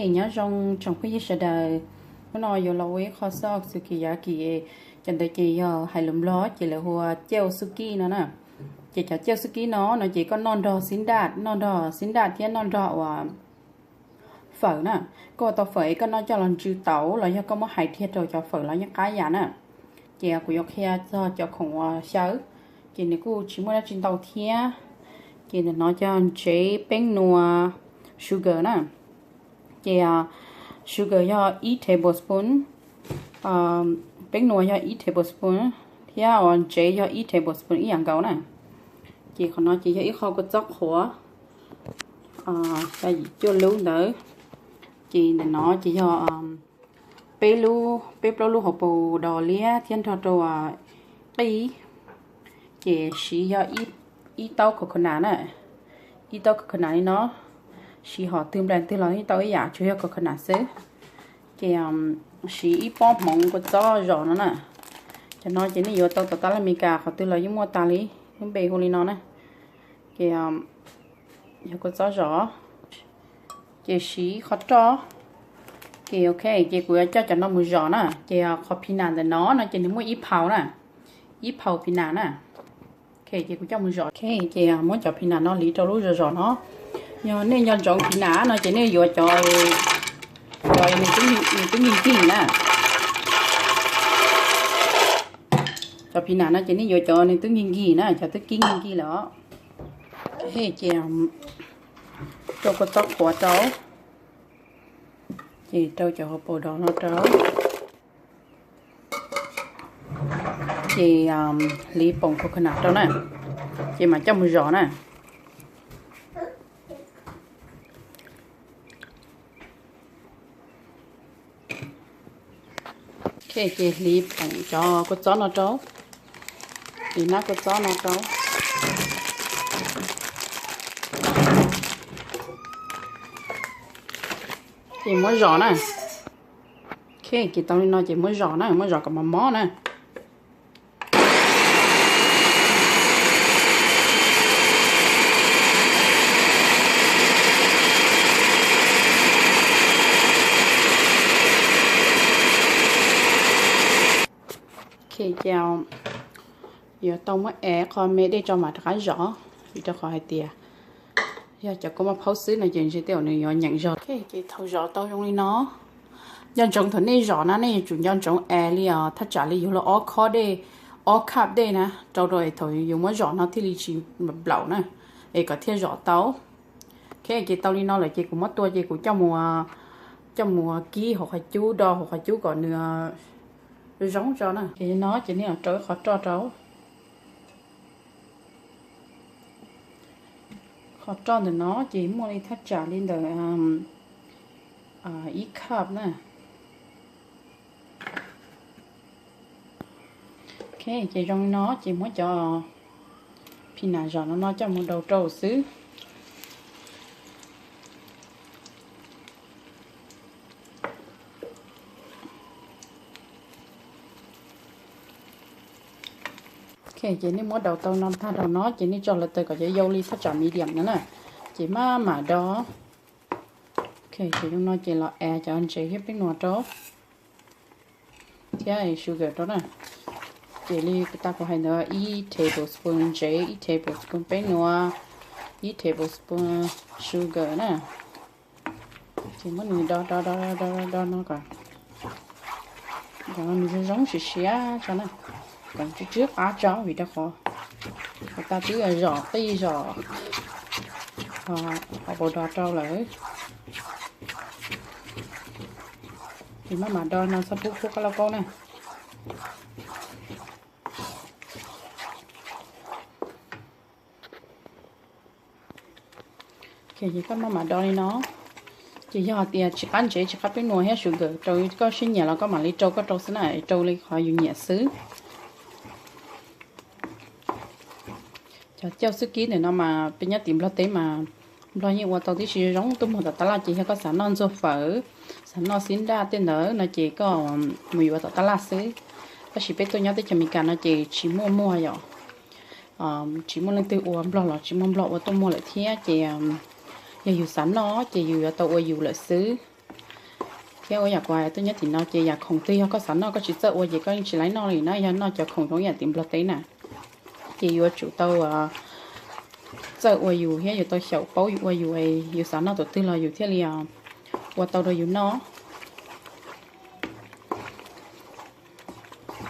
Es nyob zoo tsoom phooj ywg sawv daws, hnub no yuav los ua ib qho xoj sukiyaki, cov ntawd ces yog hais lus Nplog ces lawv hu ua cauj xub kib no na. Ces cov cauj xub kib no no ces koj noj nrog xib nraj, noj nrog xib nraj thiab noj nrog uas fawm na. Koj ua tau fawm es koj noj coj los ntsw tauv los yog koj muab hais dhia rau cov fawm los yeej qab yam na. Ces kuv yuav qhia txog cov khoom uas xyaw, ces nws kuj tsis muaj dab tsi ntau thiab. Ces ntawm no cov ntsev peeb nua sugar na. Ces sugar yog ib tablespoon, peeb nua yog ib tablespoon, thiab uas ntsev yog ib tablespoon ib yam nkaus na. Ces qhov no ces yog ib qho kua txob qhuav, xya yim cuaj lub ntawd. Ces ntawm no ces yog peb lub, peb plaub lub hauv paus dos liab thiab nrog rau qij. Ces siv yog ib taub coconut na, ib taub coconut li no, siv hom twg nplai twg los yeej tau ib yam, tsuas yog coconut xwb. Ces siv ib pob hmoov kua txob zos no na. Cov no ces nej yuav tau tom tab laj Amelikas qhov twg los yeej muaj tas li, lub npe hu li no na. Ces yog kua txob zos, ces siv qhov roj. Ces ok, ces kuv yuav coj cov no mus zom na. Ces qhov peanut ntawm no no ces nws muaj ib phau na, ib phau peanut na. Ok, ces kuv coj mus zom. Ok, ces muab cov peanut no hliv rau lub zos zos no. Yog nej nco ntsoov peanut no ces nej yuav cov, cov nws twb nkig nkig na. Cov peanut no ces nej yuav cov nws twb nkig nkig na, cov twb kib nkig nkig lawm os. Ces rau kua txob qhuav rau, ces rau cov hauv paus dos no rau, ces hliv poom coconut rau na, ces mam coj mus zom na. Ok, ces hliv poom cov kua txob no rau, hliv nab kua txob no rau, ces muab zom na. Ok, ces tau li no ces muab zom na, muab zom kom mos mos na. Ok, ces yuav tau muab ev qho me dej tso mam rov qab zom, vim rau qhov hais tias yog cov kua maj phaub xwb no ces ntshe tej zaum nws yuav nyeem zog. Ok, ces thaum zom tau zoo li no, nco ntsoov thaum nej zom na nej yuav tsum nco ntsoov ev li os, thaj tsam li yuav luag ob khob dej, ob cup dej na, rau rau es thaum yus muab zom no thiaj li tsis nplaum na, es kom thiaj zom tau. Ok, ces tau li no lawm ces kuv muab tua ces kuv coj mus, coj mus kib hauv qhov cub, do hauv qhov cub kom nws zoo tso na. Ces no ces nej rau ib qho roj rau. Qhov roj ntawm no ces muaj li thaj tsam li ntawm ib cup na. Ok, ces zoo li no ces muab cov peanut zom no no coj mus daus rau xwb. Ok, ces nej muab daus tau no tag rau no ces nej tso lawv taws kom cov yau li thaj tsam medium no na, ces maj mam do. Ok, ces zoo no ces los add cov ntsev thiab peeb nua rau thiab sugar rau na. Ces li tau kuv hais ntawd, ib tablespoon ntsev, ib tablespoon peeb nua, ib tablespoon sugar na. Ces muab nws do do do do do no kom, kom nws zoo zoo siav siav tso na, kom tsw tsw qab tso vim rau qhov, qhov tas twb zom qij zom hauv paus dos rau lawm. Ces maj mam do no txhob pub khub qab lauj kaub na. Ces koj maj mam do li no. Ces yog hais tias tsis qab ntsev tsis qab peeb nua thiab sugar rau koj siab nyiam los koj mam li rau koj rau xwb na, rau li qhov yus nyiam xwb. Cov cauj xwb kib ntawm no mas peb nyob tim Nplog teb mas Nplog yeej ua tau tib si zoo, tuaj muag tom tab laj ces yog koj xav noj ntxuag fawm, xav noj xib nraj tej ntawd no ces koj mus yuav tom tab laj xwb. Tab sis peb tuaj nyob teb chaws Amelikas no ces tsis muaj muag yom. Tsis muaj leej twg ua, Nplog los tsis muaj Nplog ua tuaj muag lawm thiab ces yog yus xav noj ces yus yuav tau ua yus lawm xwb. Thiab ua yam kuv hais tuaj nyob tim no ces yam khoom twg yog koj xav noj koj tsis txawj ua ces koj yeej tsis laib noj li na, yog noj cov khoom zoo ib yam tim Nplog teb na. Ces yuav tsum tau txawj ua yus thiab yuav tau xyaum paub yus ua yus, yus xav noj tus twg los yus thiaj li ua tau rau yus noj.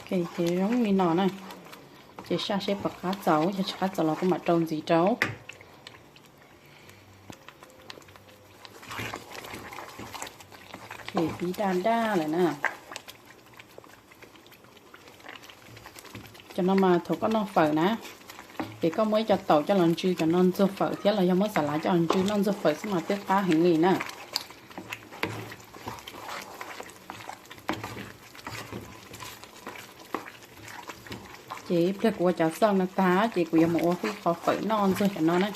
Ces zoo li no na, ces saj seb puas qab txaus, yog tsis qab txaus los kuv mam rau ntxiv rau. Ces pib daj daj lawm na. Cov no mas thaum koj noj fawm na, ces koj muab ib co taum coj los ntsw cov no ntxuag fawm thiab los yog muab xas lav coj los ntsw noj ntxuag fawm xwb mas twb qab heev li na. Ces ib pliag kuv ua cov xauj no tag ces kuv yuav mus ua ib qho fawm noj ntxuag cov no na.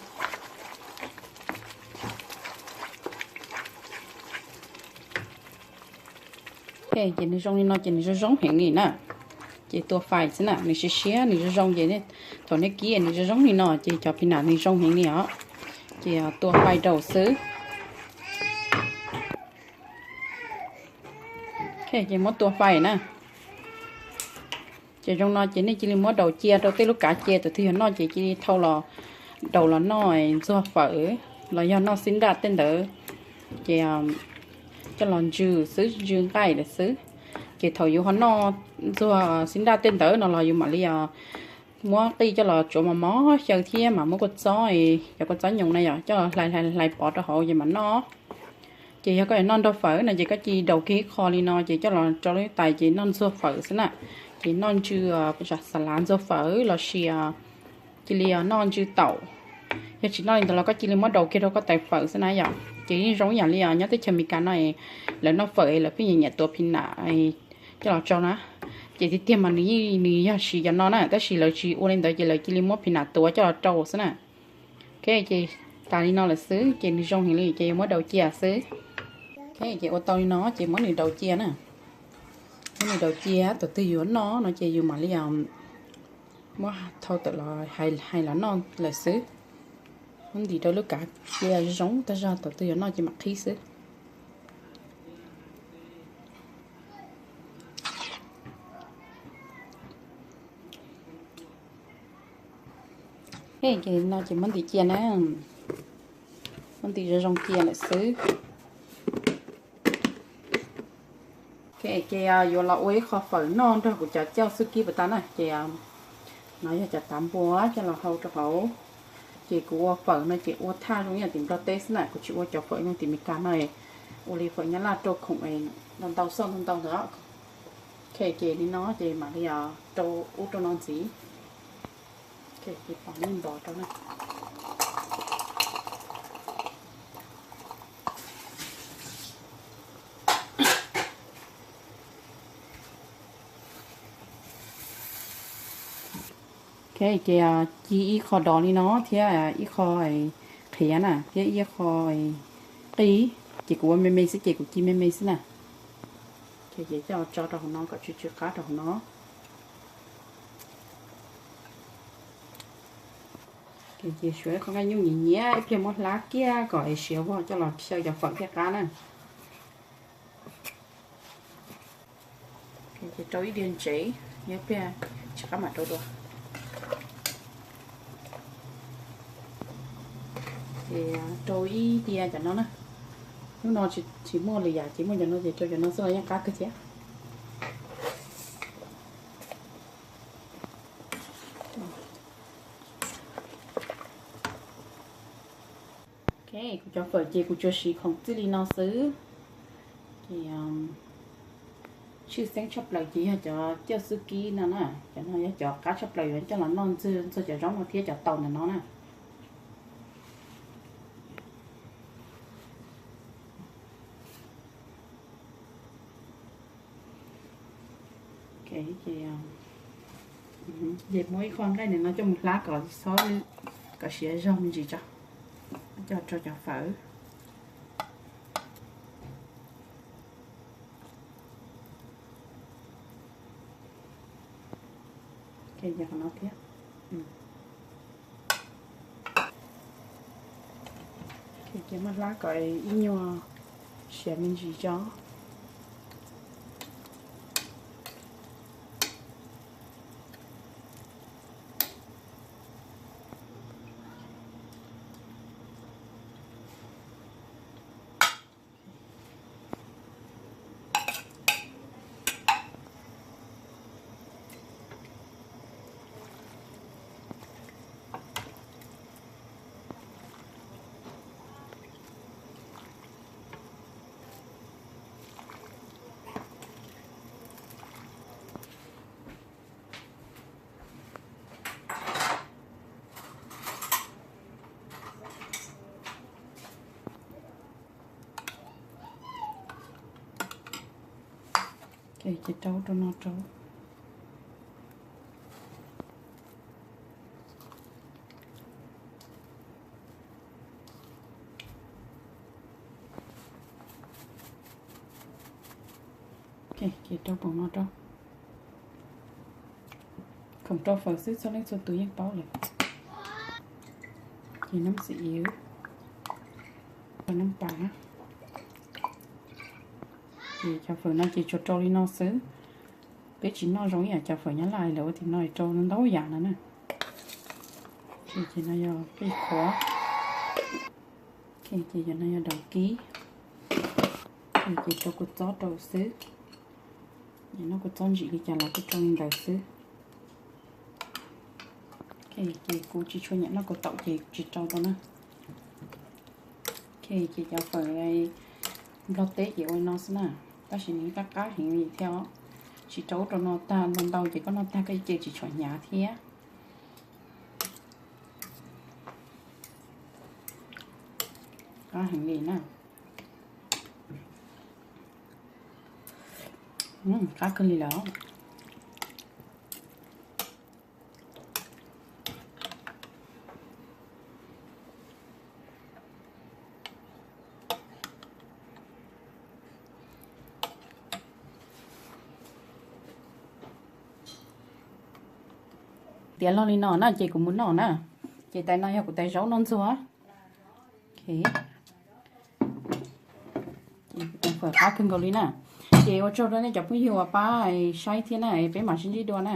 Ces nws zoo li no ces nws zoo zoo heev li na. Ces tua fais xwb na, nws siav siav nws zoo zoo ces thaum nej kib nws zoo zoo li no ces cov phis nam nws zoo heev li os. Ces tua fais rau xwb. Ces muab tua fais na. Ces zoo no ces nej cia li muab daus cia rau tej lub kav cia, tus twg yog noj ces cia li thau los daus los noj ntxuag fawm los yog noj xib nraj tej ntawd. Ces coj los ntsw xwb, ntsw nqaij lawm xwb. Ces thaum yus ho noj ntxuag xib nraj tej ntawd no los yus mam li muab qij coj los tsuav mos mos xyaw thiab mas muab kua txob, cov kua txob nyoos na yom, coj los hlais hlais hlais pov rau hauv ces mam noj. Ces yog koj yuav noj nrog fawm no ces koj cia li daus kiag ib qho li no ces coj los rau lub tais ces noj ntxuag fawm xwb na. Ces noj ntsw xas lav ntxuag fawm los sis cia li noj ntsw taum. Yog tsis noj li ntawd los koj cia li muab daus kiag rau koj tais fawm xwb na yom. Ces yeej zoo ib yam li nyob teb chaws Amelikas no, lawv noj fawm lawv pheej nyiam nyiam tuav phis nam coj los rau na. Ces tiag tiag mas nws yeej nws yog siv cov no na, tab sis lawv tsis ua li ntawd ces lawv cia li muab phis nam tuav coj los rau xwb na. Ok, ces tas li no lawm xwb ces nws zoo heev li ces yuav muab daus cia xwb. Ok, ces ua tau li no ces muab nws daus cia na. Muab nws daus cia, tus twg yuav noj no ces yus mam li muab thau tawm los hais los noj lawm xwb. Muab ntim rau lub kav cia zoo tag zog, tus twg yuav noj ces mam qhib xwb. Ces no ces muab ntim cia na, muab ntim zoo zoo cia lawm xwb. Ces yuav los ua ib qho fawm noj nrog kuv cov cauj xub kib puas tau na. Ces no yog cov tav npua coj los hau rau hauv. Ces kuv ua fawm no ces ua thaj zoo ib yam tim Nplog teb xwb na, kuv tsis ua cov fawm zoo tim Meskas no, ua li fawm Nyab Laj rau khoom ntau ntau xauj ntau ntau ntawd. Ok, ces li no ces mam li rau ub rau no ntxiv. Ces pom nws npog rau na. Ok, ces ci ib qho dov li no thiab ib qho qhiav na thiab ib qho qij, ces kuv ua me me xwb ces kuv ci me me xwb na. Ces coj tso rau hauv no kom tsw tsw qab rau hauv no. Ces suav ib qho nqaij nyuj nyias nyias ib pliag muab hlab kiag kom es siav vog coj los xyaw cov fawm thiaj qab na. Ces rau ib diav ntsev, ib pliag tsis qab mam rau dua. Ces rau ib diav cov no na. Hnub no tsis muaj lwm yam ces muaj cov no ces rau cov no xwb los yeej qab kawg thiab. Ok, kuv cov fawm ces kuv tsuas siv khoom txij li no xwb. Ces tshwj xeeb tshaj plaws ces yog cov cauj xub kib no na, cov no yog cov qab tshaj plaws yuav coj los noj ntxuag cov zaub no thiab cov taus ntawm no na. Ces muab ib qho nqaij ntawm no coj mus hlab kom txhob, kom siav zog me ntsis tso, coj rau cov fawm. Qhov no thiab. Ces muab hlab kom ib nyuag siav me ntsis tso. Ces rau rau no rau. Ces rau npaum no rau. Khoom rau fawm xwb txhua leej txhua tus yeej paub lawm. Ces nab xim iv, nab pas. Ces cov fawm no ces tsuas rau li no xwb. Peb tsis noj zoo ib yam cov fawm Nyab Laj lawv ua tim no rau ntau yam no na. Ces no yog qij qhuav. Ces cov no yog daus kib. Ces rau kua txob rau xwb. Noj kua txob ntsim li cas los kuj rau li ntawd xwb. Ces kuv tsis tshua nyiam noj kaus taum ces tsis rau tau na. Ces cov fawm Nplog teb ces ua li no xwb na, tab sis nws qab qab heev li thiab os. Tsis rau ub rau no tag ntau ntau ces koj noj tag koj ib ce tsis tshua hnyav thiab. Qab heev li na. Qab kawg li lawm. Tiav log li no na ces kuv mus noj na. Ces tais no yog kuv tais zaub noj ntxuag. Tais fawm qab kawg nkaus li na. Ces ua tsaug rau nej cov phooj ywg uas pab saib thiab na, peb mam sib ntsib dua na.